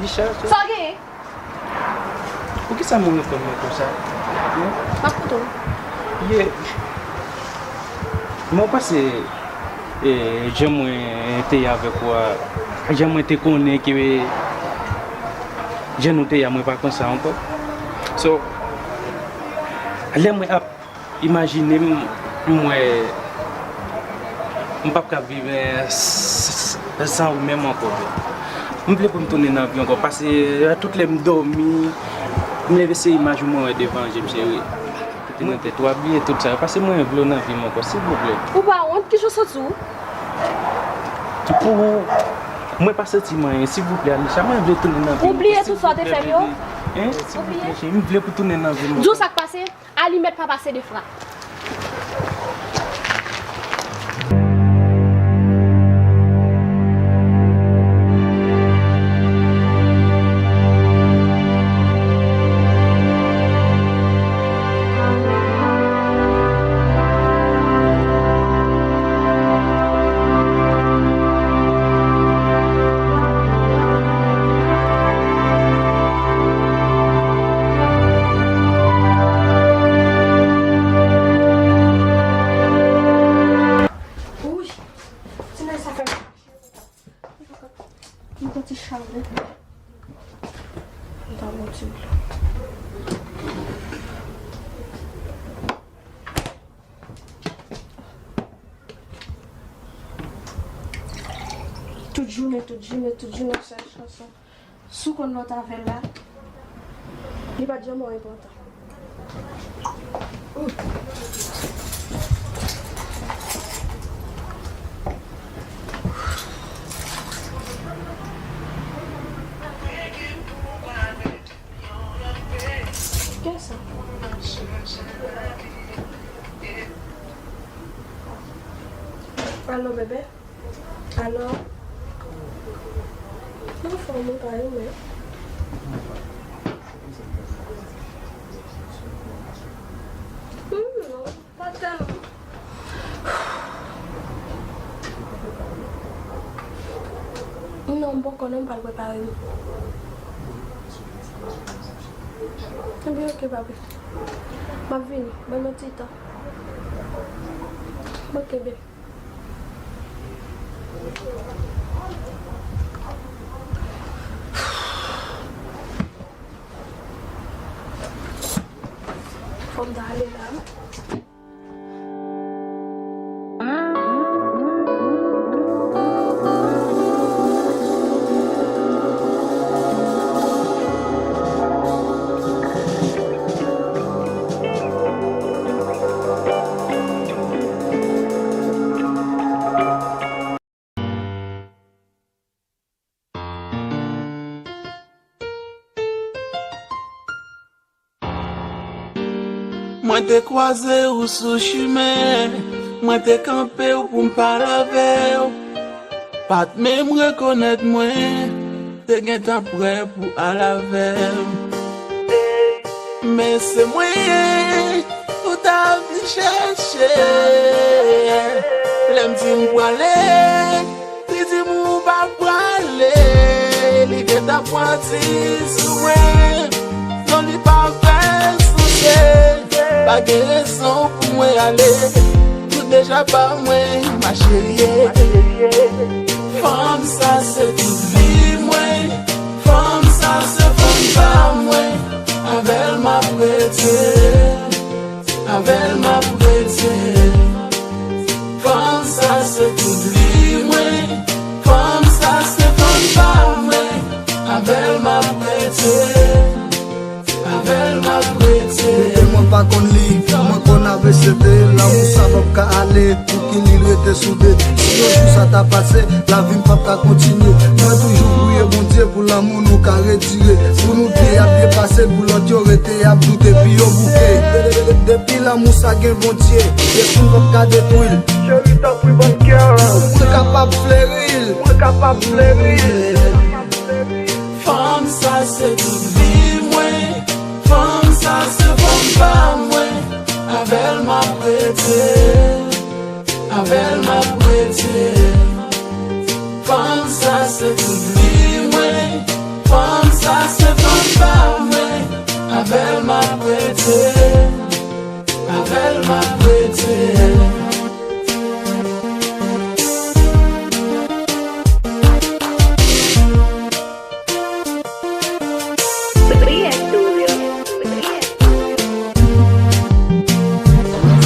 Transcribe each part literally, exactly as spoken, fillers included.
Richard, sa w genyen? Poukisa mwen reponn mwen konsa? M ap koute w. Ye, mwen panse, e, jan mwen te ye avèk ou a, jan mwen te konnen ke jan nou te ye a, mwen pa konsa ankò. So, lè mwen ap imajine m, m wè m p ap ka viv, eh, s-, s-, san ou menm ankò. M vle pou m tounen nan vi ankò, paske, eh, tout lè m dòmi, m leve se imaj ou mwen wè devan je m, cheri. Kite nan tèt ou, bliye tout sa yo, paske mwen vle w nan vi m ankò, silvouplè. Ou pa wont, kijan w santi w? Pou mwen pa santi m anyen, silvouplè, Alisha, mwen vle tounen nan vi m ankò, silvouplè, bebe. Ou bliye tout sa w te fè m yo? Hein? Silvouplè, cheri, m vle pou tounen nan vi m ankò. Di w sa k pase? Alimèt pa pase de fra. Wouy, ti nèg sa fè m fache. M santi chalè. M ta bwè ti dlo. Tout jounen, tout jounen, tout jounen, sèl chanson. Si w konn lòt avè l la, li pa t janm enpòtan. Kiyès sa? Alo, bebe? Alò, m anfòm, ou pa renmen? Hmm, non, pa tèlman. Non, m poko non, m pral prepare m. Ebyen, oke, papi. M ap vini. Ban m yon ti tan. Oke, bebe. Fò m ta ale la wi. Mwen te kwaze w sou chimen, mwen te kanpe w pou m pale avè w. Pa t menm rekonèt mwen, te gentan prè pou al avè m. Men se mwen ou t ap vin chèche. Lè m di m prale, li di m ou pa prale. Li gentan pran ti sou mwen. Non, li pa fè sanse. Pa gen rezon pou mwen ale. Tout deja pa mwen, ma chérie. Fanm sa se tout vi mwen. Fanm sa se fanm pa mwen. Avè l m ap rete. Avè l m ap rete. Fanm sa se tout vi mwen. Fanm sa se fanm pa mwen. Avè l m ap rete. Avè l m ap rete. Bebe, mwen pa konn li, mwen konn A B C D. Lanmou sa p ap ka ale, pou ki li rete soude? Si yon jou sa ta pase, lavi m p ap ka kontinye. Mwen toujou priye Bondye pou lanmou nou ka redire. Pou nou de y ap byen pase, pou lòt yo rete y ap doute, pi yo bouke. Depi lanmou sa gen Bondye, desin p ap ka detwi l. Cheri, tanpri, ban m kè. Mwen kapab fleri l. Mwen kapab fleri l. Fanm sa se tout vi mwen. Fanm sa se fanm pa mwen. Avè l m ap rete. Avè l m ap rete. Fanm sa se tout vi mwen. Fanm Avè l m ap rete.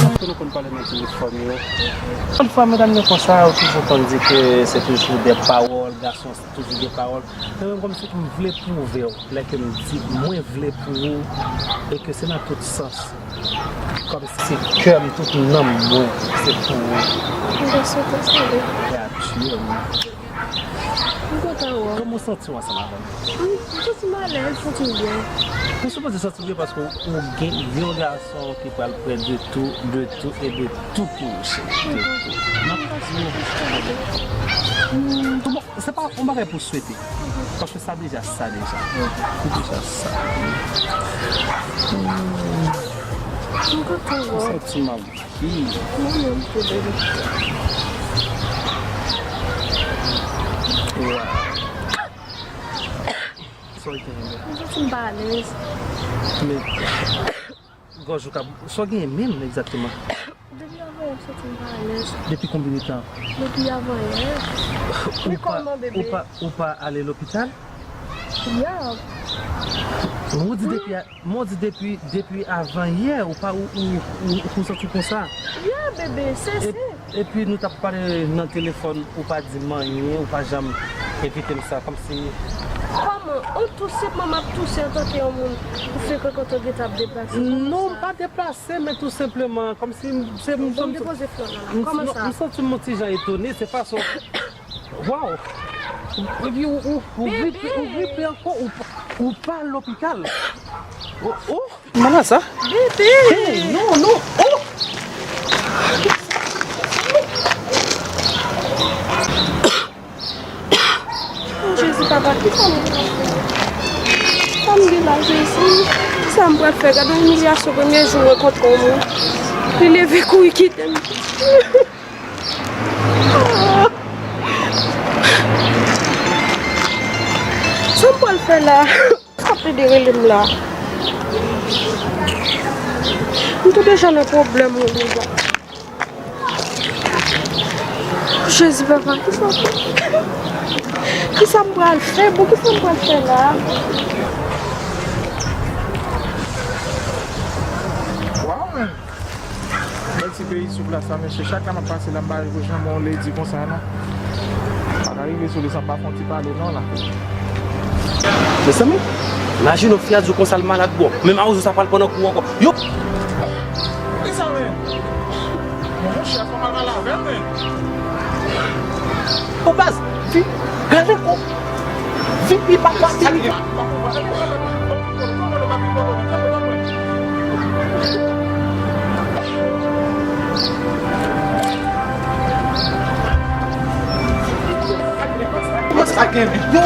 Sa tou nou konn pale nan telefòn yo. Yon fwa medam yo konsa, yo toujou konn di ke se toujou de pawòl, gason toujou gen pawòl. Men menm kòmsi m vle pwouve w, lè ke m di mwen vle pou ou, e ke se nan tout sans, kòmsi se kè m, tout nanm mwen, se pou ou. M te swete sa wi. Kreyati, m kontan wè w. Kòman w santi w ansanm avè m? M santi m alèz, m santi m byen. Ou sipoze santi w byen paske w gen yon gason ki pral prè de tou, de tou e de tou pou ou, cheri. De tou. M ap di w. Hmm, bon, se pa yon bagay pou swete. Paske sa deja sa deja. Ou deja sa. M kontan wè w. Ou santi m ap viv. Mwen menm tou, bebe. Wow. Sa w genyen menm? M santi m pa alèz. Men, gòj ou ka, sa w genyen menm egzakteman? Depi avanyè m santi m pa alèz. Depi konbyen de tan? Depi avanyè. Ou pa, ou pa, ou pa ale lopital? Ya. Ou di depi a, men w di depi, depi avanyè, ou pa, ou, ou, ou, ou santi w konsa? Ya, bebe, se, se. Epi nou t ap pale nan telefòn, ou pa di m anyen, ou pa janm envite m sa, kòmsi. Kòman? Ou tou senpman m ap touse antanke yon moun ou frekante, ou gentan ap deplase. Non, m pa deplase, men tou senpleman, kòmsi m, se, m, bon, m depoze flè w la, la. Kòman sa? M santi m yon ti jan etone, se fason. Waw! Epi ou, ou, ou gripe, ou gripe ankò, ou, ou pa lopital. Oh, oh! Malad sa? Bebe! Hey, non, non! Oh! Oh, Jezi, papa, kisa m, kisa m gen la, Jezi? Kisa m pral fè? Gade yon imilyasyon, premye jou m rankontre yon moun. Li leve kouri kite m. Sa m pral fè la? Sa ap plede rele m la? M tou deja nan pwoblèm mwen deja. Jezi, papa, kisa, kisa m pral fè? Bon, kisa m pral fè la? Waw, men. Bèl ti peyi sou plas la, mesye. Chak la m ap pase la, m pa janm wè yon ledi konsa, non. Pa ka rive sou li san pa fè yon ti pale, non, la. Mezanmi, imajine w, fi a di w konsa l malad, bro. Men mawozo sa pral pran nan kou ankò. Yo! Kisa, men? Mon chè, fò m al pale avè l, men. O baz, fi, gade kou. Fi, li pa ka fini. Kòman sa gen? Yo,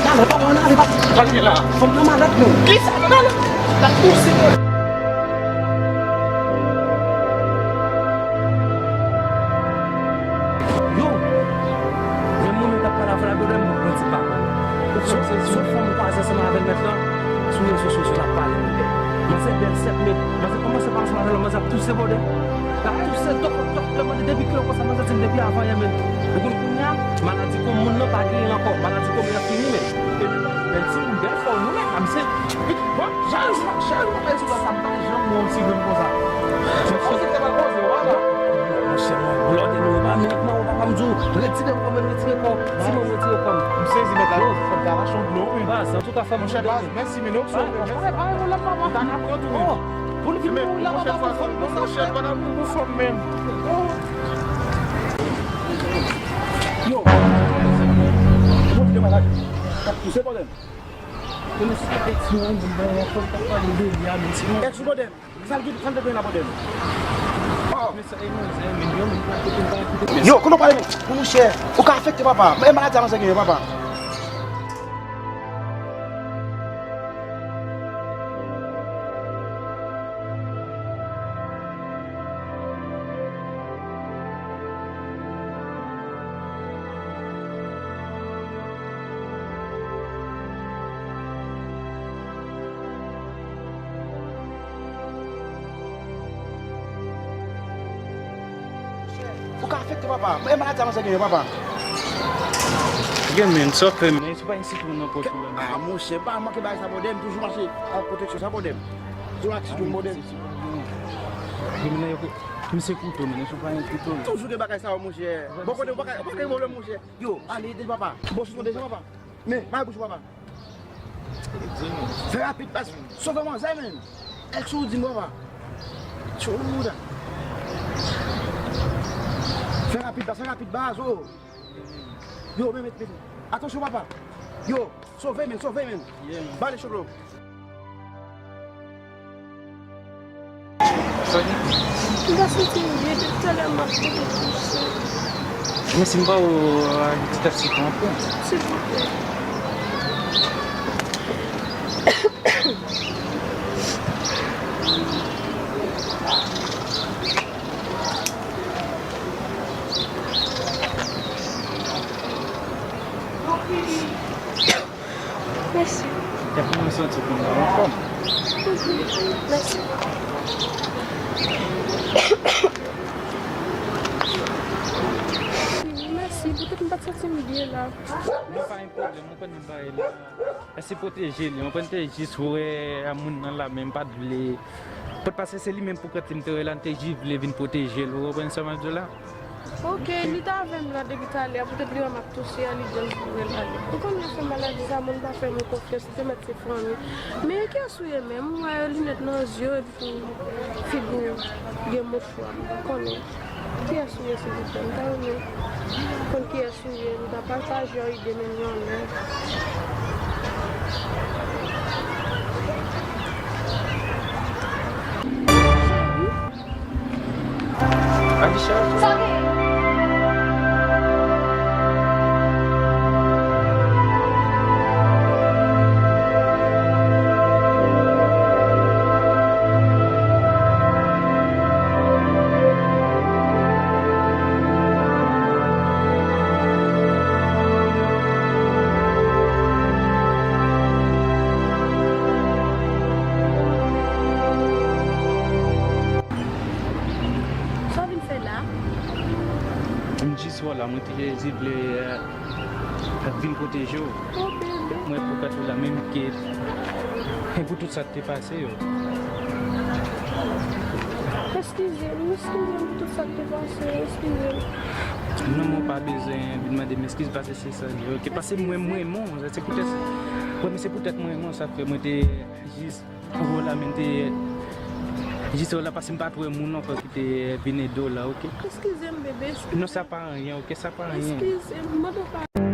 talè, papa, ann ale, papa. Sa gen la? Fanm nan malad, non. Kisa? Ann ale. L ap touse, non. Yo, menm moun yo t ap pale avè l la, yo lè moun pran ti pa. Ou se, se yon fanm kwaze ansanm avè l mèt la, sou rezo sosyo l ap pale, men bèl. Manzè bèl sèt, men manzè kòmanse pale ansanm avè l, manzè ap touse, bòdè. L ap touse, tòk, tòk, tòk, mande depi kilè konsa, manzè di m depi avanyè, men. Ou konn kounye a, maladi kon moun nan pa genyen ankò, maladi kon moun nan fini, men. Epi, bèl timoun, bèl fanm, wi, men, a, misye, bon, jan, jan, jan, jan, jan, sa m pa janm wè yon ti grenn konsa. Misye, monchè, mwen, blòdè nou, pa minit, non, papa, m di w, retire kò, men, retire kò, ti mwen, retire kò m. M sezi, mèt la, fò m ta lache yon dlo, wi. Baz, antouka, fè m. Monchè, baz, mèsi, men, nou sove, mèsi. Pare, pare, pale, pale, papa. M ta ka pran tou, men. Oh, pou li vin pou la, papa, pou fanm, pou sa, chèf, pa nan pou fanm, men. Oh. Yo, montre maladi. T ap touse, bòdè. Konnen se pa ex mwen, bon, bon, fò m ta pale de li a, men sinon. Ex ou bòdè? Sa l gen, sa l te gen la bòdè? Oh. Men sa, e manzè, men yo, men pa kote m pa kote. Yo, konnen w pale, men. Monchè, ou ka afekte, papa. E maladi a manzè genyen, papa. Ka afekte papa. E maladi sa manzè genyen papa. Gen men, sa fè men, se pa yon sitwon nan pòch ou la. Ah, monchè, pa manke bagay sa pwoblèm, toujou mache ak pwoteksyon sa pwoblèm. Toujou ak sitwon pwoblèm. Gen men, yo, misye kouto, men, se pa yon kouto. Toujou gen bagay sa yo, monchè. Bon kote, ou pa ka, ou pa ka gen pwoblèm, monchè. Yo, ale, ede papa. Bon, sitwon deja, papa. Men, mare bouch ou, papa. Fè rapid, baz. Sove manzè, men. Èske ou di m, papa? Tchouda. Fè rapid, baz, fè rapid, baz, oh. Yo, men, men, men. Atansyon, papa. Yo, sove, men, sove, men. Bale, choklo. M pa santi m byen, depi talè m ap tande touse. Men si m ba ou, ah, yon ti tèt sitwon pou. Silvouplè. Mèsi. Depi mwen santi pou mwen anfòm. Mèsi. Mèsi, poutèt m pa t santi m byen la. Non, pa gen pwoblèm, mwen konn bagay la. Èske pwoteje li, mwen konn te jis wè a moun nan la, men m pa t vle. Pot pase se li menm pou kont li m te wè la, m te jis vle vin pwoteje l, ou konprann sa m ap di w la? Ok, li t avè m la depi talè a, poutèt li wè m ap touse a, li di m pou rele ale. Ou konnen afè maladi sa, moun pa fè moun konfyans, li te mèt se fanmi. Men kiyès ou ye menm? M wè linèt nan zye w, epi tou figi w gen mouchwa, m pa konnen. Kiyès ou ye, silvouplè? M ta renmen konn kiyès ou ye, m ta pataje yon ide menm jan lè. Cheri. Alisha. Sa gen? Sa w vin fè la? M jis wè w la, mwen te jis vle, eh, vin pwoteje w. Oh, bebe. Mwen pou kont ou la, menm ke, e pou tout sa k te pase yo. Eskize m, eskize m pou tout sa k te pase yo, eskize m. Non, mwen pa bezwen vin mande m eskiz, paske se sa li ye, ok? Paske mwen, mwen renmen w, se poutèt, wè, men se poutèt mwen renmen w, sa fè mwen te jis wè w la, men te jis wè w la, paske m pa t wè moun ankò ki te vin ede w la, ok? Eskize m, bebe, eskize m. Non, sa pa anyen, ok? Sa pa anyen. Eskize m, mande w padon.